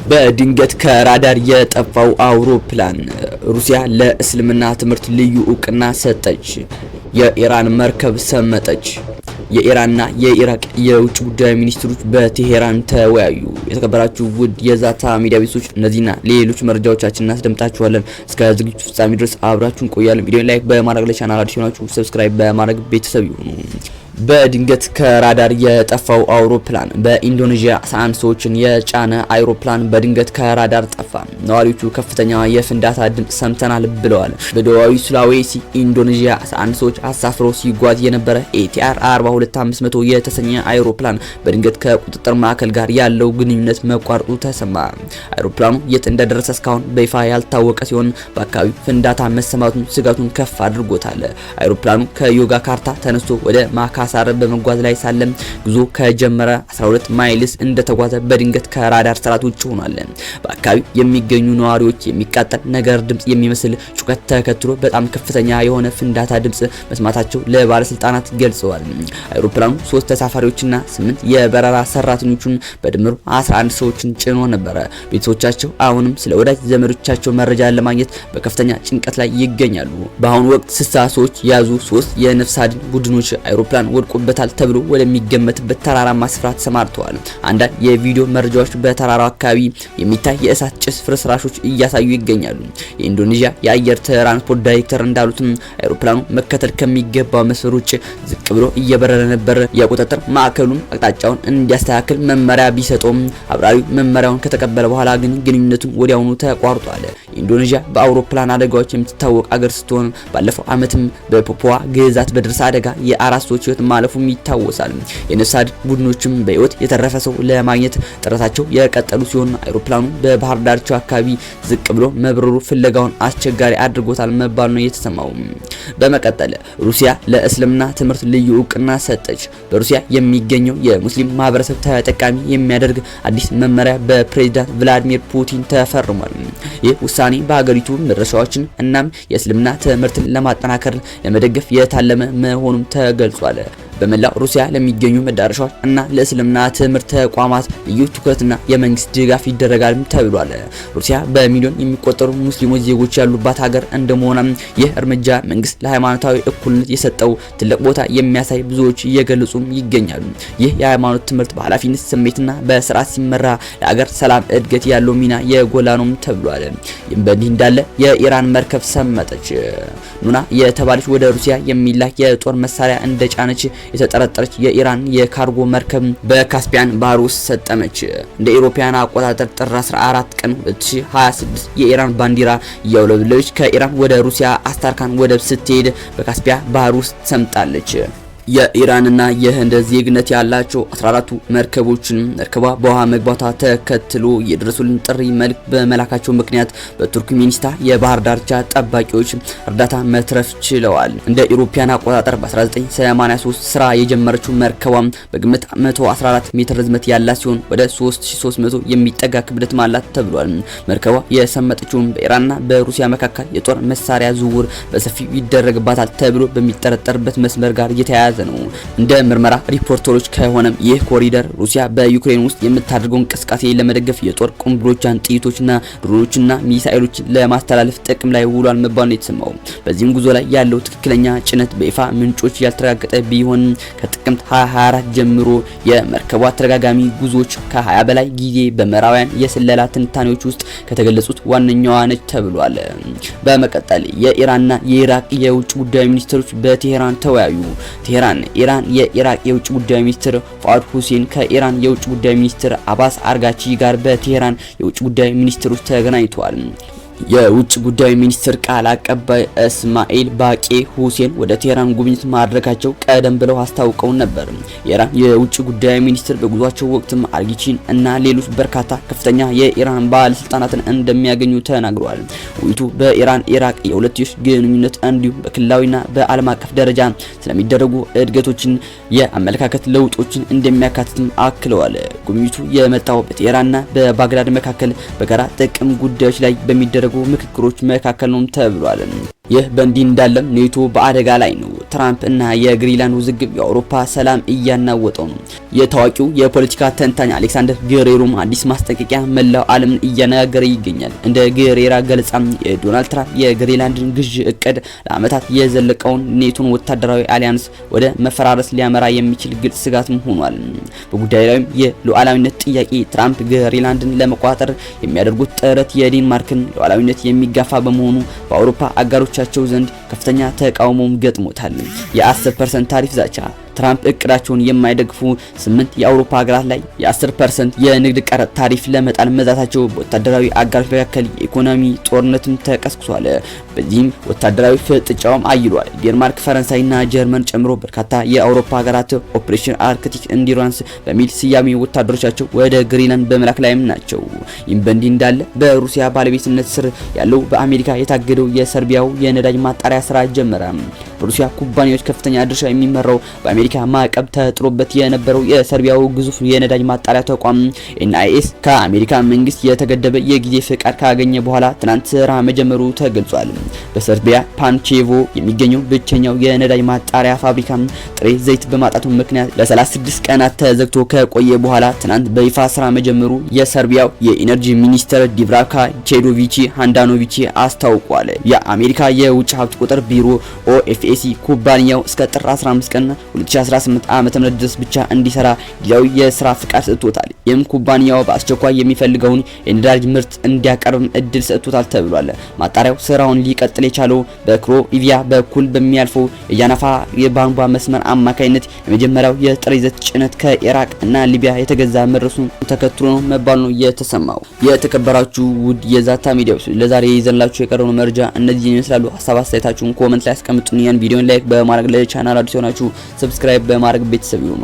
በድንገት ከራዳር የጠፋው አውሮፕላን። ሩሲያ ለእስልምና ትምህርት ልዩ እውቅና ሰጠች። የኢራን መርከብ ሰመጠች። የኢራንና የኢራቅ የውጭ ጉዳይ ሚኒስትሮች በቴሄራን ተወያዩ። የተከበራችሁ ውድ የዛታ ሚዲያ ቤቶች፣ እነዚህና ሌሎች መረጃዎቻችን እናስደምጣችኋለን። እስከ ዝግጅቱ ፍጻሜ ድረስ አብራችሁን ቆያለን። ቪዲዮን like በማድረግ፣ ለቻናል አዲስ ሆናችሁ subscribe በማድረግ ቤተሰብ ይሁኑ። በድንገት ከራዳር የጠፋው አውሮፕላን። በኢንዶኔዥያ 11 ሰዎችን የጫነ አይሮፕላን በድንገት ከራዳር ጠፋ። ነዋሪዎቹ ከፍተኛ የፍንዳታ ድምፅ ሰምተናል ብለዋል። በደቡባዊ ሱላዌሲ ኢንዶኔዥያ 11 ሰዎች አሳፍሮ ሲጓዝ የነበረ ATR 42500 የተሰኘ አይሮፕላን በድንገት ከቁጥጥር ማዕከል ጋር ያለው ግንኙነት መቋረጡ ተሰማ። አይሮፕላኑ የት እንደደረሰ እስካሁን በይፋ ያልታወቀ ሲሆን፣ በአካባቢው ፍንዳታ መሰማቱን ስጋቱን ከፍ አድርጎታል። አይሮፕላኑ ከዮጋካርታ ተነስቶ ወደ ማካሳር በመጓዝ ላይ ሳለም ጉዞ ከጀመረ 12 miles እንደተጓዘ በድንገት ከራዳር ስርዓት ውጭ ሆኗል። በአካባቢው የሚገኙ ነዋሪዎች የሚቃጠል ነገር ድምጽ የሚመስል ጩኸት ተከትሎ በጣም ከፍተኛ የሆነ ፍንዳታ ድምጽ መስማታቸው ለባለስልጣናት ገልጸዋል። አይሮፕላኑ ሶስት ተሳፋሪዎችና ስምንት የበረራ ሰራተኞቹን በድምሩ 11 ሰዎችን ጭኖ ነበረ። ቤተሰቦቻቸው አሁንም ስለ ወዳጅ ዘመዶቻቸው መረጃ ለማግኘት በከፍተኛ ጭንቀት ላይ ይገኛሉ። በአሁኑ ወቅት 60 ሰዎች የያዙ ሶስት የነፍስ አድን ቡድኖች አይሮፕላን ወድቆበታል ተብሎ ወደሚገመትበት ተራራማ ስፍራ ተሰማርተዋል። አንዳንድ የቪዲዮ መረጃዎች በተራራው አካባቢ የሚታይ የእሳት ጭስ ፍርስራሾች እያሳዩ ይገኛሉ። የኢንዶኔዥያ የአየር ትራንስፖርት ዳይሬክተር እንዳሉትም አይሮፕላኑ መከተል ከሚገባው መስመር ውጭ ዝቅ ብሎ እየበረረ ነበር። የቁጥጥር ማዕከሉም አቅጣጫውን እንዲያስተካክል መመሪያ ቢሰጠውም፣ አብራሪው መመሪያውን ከተቀበለ በኋላ ግን ግንኙነቱን ወዲያውኑ ተቋርጧል። ኢንዶኔዥያ በአውሮፕላን አደጋዎች የምትታወቅ አገር ስትሆን፣ ባለፈው ዓመትም በፓፑዋ ግዛት በደረሰ አደጋ የአራት ሰዎች ህይወት ማለፉም ይታወሳል። የነፍስ አድን ቡድኖችም በህይወት የተረፈ ሰው ለማግኘት ጥረታቸው የቀጠሉ ሲሆን፣ አይሮፕላኑ በባህር ዳርቻው አካባቢ ዝቅ ብሎ መብረሩ ፍለጋውን አስቸጋሪ አድርጎታል መባሉ ነው የተሰማው። በመቀጠል ሩሲያ ለእስልምና ትምህርት ልዩ እውቅና ሰጠች። በሩሲያ የሚገኘው የሙስሊም ማህበረሰብ ተጠቃሚ የሚያደርግ አዲስ መመሪያ በፕሬዝዳንት ቭላዲሚር ፑቲን ተፈርሟል። ይህ ውሳኔ በሀገሪቱ መድረሻዎችን እናም የእስልምና ትምህርትን ለማጠናከር ለመደገፍ የታለመ መሆኑም ተገልጿል። በመላው ሩሲያ ለሚገኙ መዳረሻዎች እና ለእስልምና ትምህርት ተቋማት ልዩ ትኩረትና የመንግስት ድጋፍ ይደረጋልም ተብሏል። ሩሲያ በሚሊዮን የሚቆጠሩ ሙስሊሞች ዜጎች ያሉባት ሀገር እንደመሆኗም፣ ይህ እርምጃ መንግስት ለሃይማኖታዊ እኩልነት የሰጠው ትልቅ ቦታ የሚያሳይ ብዙዎች እየገለጹም ይገኛሉ። ይህ የሃይማኖት ትምህርት በኃላፊነት ስሜትና በስርዓት ሲመራ ለሀገር ሰላም እድገት ያለው ሚና የጎላ ነውም ተብሏል። ይህም በእንዲህ እንዳለ የኢራን መርከብ ሰመጠች። ኑና የተባለች ወደ ሩሲያ የሚላክ የጦር መሳሪያ እንደጫነች የተጠረጠረች የኢራን የካርጎ መርከብ በካስፒያን ባህር ውስጥ ሰጠመች። እንደ ኢሮፓያን አቆጣጠር ጥር 14 ቀን 2026 የኢራን ባንዲራ እያውለበለበች ከኢራን ወደ ሩሲያ አስትራካን ወደብ ስትሄድ በካስፒያ ባህር ውስጥ ሰምጣለች። የኢራንና የህንድ ዜግነት ያላቸው 14ቱ መርከቦችን መርከቧ በውሃ መግባቷ ተከትሎ የድረሱልን ጥሪ መልክ በመላካቸው ምክንያት በቱርክሜኒስታን የባህር ዳርቻ ጠባቂዎች እርዳታ መትረፍ ችለዋል። እንደ ኢሮፓያን አቆጣጠር በ1983 ስራ የጀመረችው መርከቧ በግምት 114 ሜትር ርዝመት ያላት ሲሆን፣ ወደ 3300 የሚጠጋ ክብደት አላት ተብሏል። መርከቧ የሰመጠችውን በኢራንና በሩሲያ መካከል የጦር መሳሪያ ዝውውር በሰፊው ይደረግባታል ተብሎ በሚጠረጠርበት መስመር ጋር የተያያዘ ነው። እንደ ምርመራ ሪፖርተሮች ከሆነም ይህ ኮሪደር ሩሲያ በዩክሬን ውስጥ የምታደርገው እንቅስቃሴ ለመደገፍ የጦር ቅንቡሎቿን፣ ጥይቶችና ድሮኖችና ሚሳኤሎችን ለማስተላለፍ ጥቅም ላይ ውሏል መባሉ ነው የተሰማው። በዚህም ጉዞ ላይ ያለው ትክክለኛ ጭነት በይፋ ምንጮች ያልተረጋገጠ ቢሆን፣ ከጥቅምት 2024 ጀምሮ የመርከቧ ተደጋጋሚ ጉዞዎች ከ20 በላይ ጊዜ በምዕራባውያን የስለላ ትንታኔዎች ውስጥ ከተገለጹት ዋነኛዋ ነች ተብሏል። በመቀጠል የኢራንና የኢራቅ የውጭ ጉዳይ ሚኒስትሮች በቴሄራን ተወያዩ። ቴሄራን ኢራን የኢራቅ የውጭ ጉዳይ ሚኒስትር ፉአድ ሁሴን ከኢራን የውጭ ጉዳይ ሚኒስትር አባስ አርጋቺ ጋር በቴሄራን የውጭ ጉዳይ ሚኒስትሮች ተገናኝተዋል። የውጭ ጉዳይ ሚኒስትር ቃል አቀባይ እስማኤል ባቄ ሁሴን ወደ ቴህራን ጉብኝት ማድረጋቸው ቀደም ብለው አስታውቀው ነበር። የኢራን የውጭ ጉዳይ ሚኒስትር በጉዟቸው ወቅትም አርጊቺን እና ሌሎች በርካታ ከፍተኛ የኢራን ባለስልጣናትን እንደሚያገኙ ተናግረዋል። ውይይቱ በኢራን ኢራቅ የሁለትዮሽ ግንኙነት እንዲሁም በክልላዊና በዓለም አቀፍ ደረጃ ስለሚደረጉ እድገቶችን የአመለካከት ለውጦችን እንደሚያካትትም አክለዋል። ጉብኝቱ የመጣው በቴህራንና በባግዳድ መካከል በጋራ ጥቅም ጉዳዮች ላይ በሚደረጉ ምክክሮች መካከል ነው ተብሏል። ይህ በእንዲህ እንዳለም ኔቶ በአደጋ ላይ ነው። ትራምፕ እና የግሪንላንድ ውዝግብ የአውሮፓ ሰላም እያናወጠው ነው። የታዋቂው የፖለቲካ ተንታኝ አሌክሳንደር ግሬሮም አዲስ ማስጠንቀቂያ መላው ዓለምን እያነጋገረ ይገኛል። እንደ ግሬራ ገለጻም የዶናልድ ትራምፕ የግሪንላንድን ግዥ እቅድ ለዓመታት የዘለቀውን ኔቶን ወታደራዊ alliance ወደ መፈራረስ ሊያመራ የሚችል ግልጽ ስጋትም ሆኗል። በጉዳዩ ላይም የሉዓላዊነት ጥያቄ ትራምፕ ግሪንላንድን ለመቆጣጠር የሚያደርጉት ጥረት የዴንማርክን ሉዓላዊነት የሚጋፋ በመሆኑ በአውሮፓ አጋሮቻቸው ዘንድ ከፍተኛ ተቃውሞም ገጥሞታል። የ10% ታሪፍ ዛቻ ትራምፕ እቅዳቸውን የማይደግፉ 8 የአውሮፓ ሀገራት ላይ የ10% የንግድ ቀረጥ ታሪፍ ለመጣል መዛታቸው በወታደራዊ አጋሮች መካከል የኢኮኖሚ ጦርነትም ተቀስቅሷል። በዚህም ወታደራዊ ፍጥጫውም አይሏል። ዴንማርክ፣ ፈረንሳይና ጀርመን ጨምሮ በርካታ የአውሮፓ ሀገራት Operation Arctic Endurance በሚል ስያሜ ወታደሮቻቸው ወደ ግሪንላንድ በመላክ ላይም ናቸው። ይህም በእንዲህ እንዳለ በሩሲያ ባለቤትነት ስር ያለው በአሜሪካ የታገደው የሰርቢያው የነዳጅ ማጣሪያ ስራ ጀመረ። በሩሲያ ኩባንያዎች ከፍተኛ ድርሻ የሚመራው በአሜሪካ ማዕቀብ ተጥሎበት የነበረው የሰርቢያው ግዙፍ የነዳጅ ማጣሪያ ተቋም NIS ከአሜሪካ መንግስት የተገደበ የጊዜ ፍቃድ ካገኘ በኋላ ትናንት ስራ መጀመሩ ተገልጿል። በሰርቢያ ፓንቼቮ የሚገኘው ብቸኛው የነዳጅ ማጣሪያ ፋብሪካ ጥሬ ዘይት በማጣቱ ምክንያት ለ36 ቀናት ተዘግቶ ከቆየ በኋላ ትናንት በይፋ ስራ መጀመሩ የሰርቢያው የኢነርጂ ሚኒስትር ዲብራካ ቼዶቪቺ ሃንዳኖቪቺ አስታውቋል። የአሜሪካ የውጭ ሀብት ቁጥር ቢሮ OFAC ኩባንያው እስከ ጥር 15 ቀን 2018 ዓ.ም ድረስ ብቻ እንዲሰራ ጊዜያዊ የስራ ፍቃድ ሰጥቶታል። ይህም ኩባንያው በአስቸኳይ የሚፈልገውን የነዳጅ ምርት እንዲያቀርብ እድል ሰጥቶታል ተብሏል። ማጣሪያው ስራውን ሊቀጥል የቻለው በክሮኤቪያ በኩል በሚያልፈው የጃናፋ የቧንቧ መስመር አማካይነት የመጀመሪያው የጥሬ ዘይት ጭነት ከኢራቅ እና ሊቢያ የተገዛ መድረሱን ተከትሎ ነው መባሉ ነው የተሰማው። የተከበራችሁ ውድ የዛታ ሚዲያ ለዛሬ ይዘንላችሁ የቀረበው መረጃ እነዚህን ይመስላሉ። ሀሳብ አስተያየታችሁን comment ላይ አስቀምጡን። ቪዲዮን like በማድረግ ለቻናል አዲስ የሆናችሁ subscribe በማድረግ ቤተሰብ ይሁኑ።